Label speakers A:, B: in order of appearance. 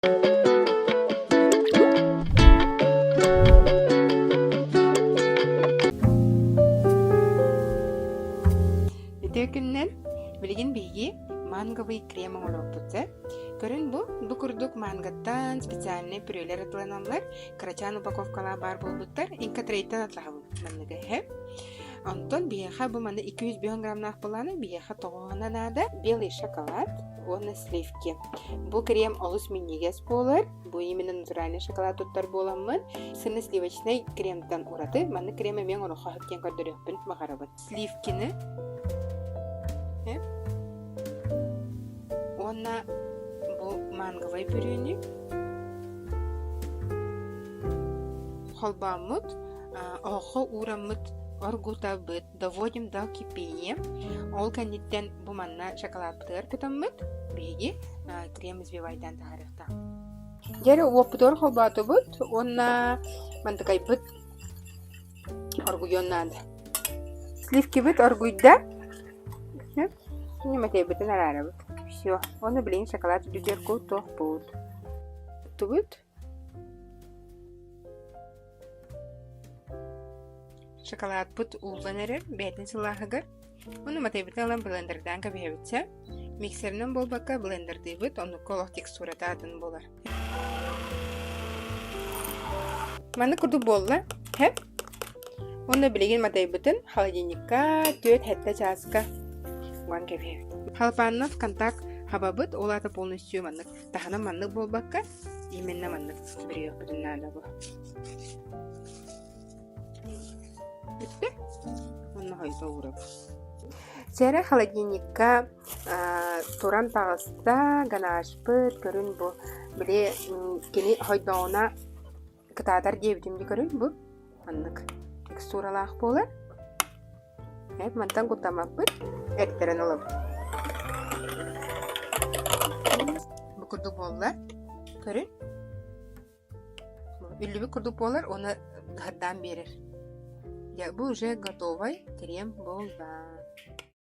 A: Үтүө күнүнэн! Билигин биһиги манговый крем оҥоруохпут сөп. Көрүн бу, бу курдук мангаттан специальнай пюрелэр атыланаллар, кырачаан упаковкалаах баар буолбуттар. Инкотрейтан атлаһабын манныгы эһэ. Онтон биһиэхэ бу маны 250 граммнаах буолааны биһиэхэ тоҕоһуна наада. Белый шоколад уонна сливки. Бу крем олус минньигэс буолар. Бу именно натуральный шоколад туттар буоламмын, сырно-сливочнай кремтан ураты маннык крем эмиэ оҥоруохха сөп диэн көрдөрүөхпүн баҕарабын. Сливкины уонна бу манговай пюрены холбооммут, оһоххо уураммыт оргутабыт, доводим до кипения. Ол кэнниттэн бу манна шоколадпытыгар кутаммыт, биһиги крем взбивайдаан таһаарыахтаахпыт. Дьэ уоппутугар холбоотубут уонна мантыкайбыт оргуйуон наада. Сливкибит оргуйда. Ньыматыйбытын араарабыт. Все. Уонна билигин шоколад үрдүгэр кутуохпут. Туттубут. Шоколадпыт ууллан эрэр бэйэтин сылааһыгар. Уонна матайбытын ылан блендердаан кэбиһэбит сөп. Миксеринэн буолбакка блендердыыбыт, оннукка олох текстурата атын буолар. Маннык курдук буолла. Һэп. Уонна билигин матайбытын холодильникка 4-7 чааска уган кэбиһэбит. Халпаанна контакт хабабыт, ол аата полностью маннык таһынан маннык буолбакка, именно маннык бүрүйүөхпүтүн наада бу. Бүттэ. Онно хойута уурабыт. Сэрэ холодильникка туран таҕыста, ганашпыт, көрүн бу били кини хойдоҕуна кытаатар диэбитим дии көрүн бу маннык текстуралаах буолар. Эп мантан куттаммаппыт, эттэрэн ылабыт. Бу курдук буолла. Көрүн. Үллүбүт курдук буолар уонна ыһардаан биэрэр. Дьэ, бу уже готовай крем буолла.